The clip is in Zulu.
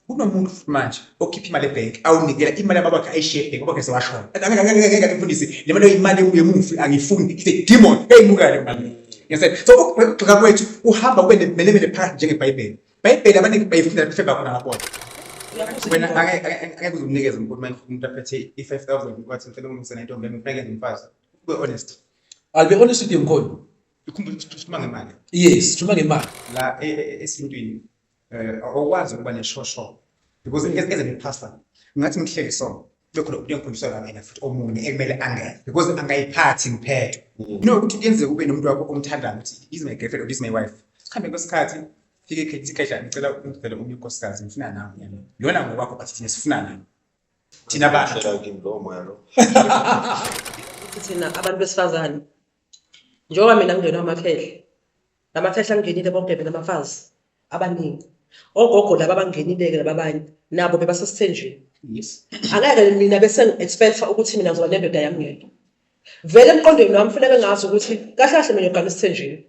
Kunomuntu futhi manje okhipha imali ebhenki, awunikela imali yababakhe, ayishiye ebhenki, ubabakhe sewashona. Angeke angeke mfundisi, le mali imali yomufi angiyifuni, it's a demon, eyimuka le mali. Yes, so ukugxeka kwethu uhamba ube nemenemene phakathi njengeBhayibheli. Bhayibheli abaningi bayifunda befeba khona ngabona. Wena angeke uze umnikeze umuntu uma umuntu aphethe i-5000 kwathi ngicela ungilungisele intombi yami, ngifuna ngenze umfazi. Ube honest. I'll be honest with you, mkhulu. Ukhumbule ukuthi sikhuluma ngemali. Yes, sikhuluma ngemali. La esintwini awukwazi ukuba neshosho because as a pastor ngathi ngihleli so kube khona umuntu engifundiswa la mina futhi omunye ekumele angene because angayiphathi ngiphethe. No ukuthi kuyenzeka ube nomuntu wakho omthandayo ukuthi is my girlfriend or is my wife. Sikhambe kwesikhathi fike ikhethi ikhehla, ngicela ungivele omunye unkosikazi, ngifuna nawe yena. Lona ngokwakho, but thina sifuna nawe. Thina bantu. Hlela kimi lowo moya lo. Ukuthi thina abantu besifazane, njengoba mina ngingenwa amakhehla, lamakhehla angenile bonke mina abafazi abaningi, ogogo laba abangenile-ke laba abanye nabo bebasesithenjini. Angeke mina bese ngi-expect-a ukuthi mina ngizoba nendoda yami ngedwa. Vele emqondweni wami funeke ngazi ukuthi kahle kahle mina ngiyogana esithenjini.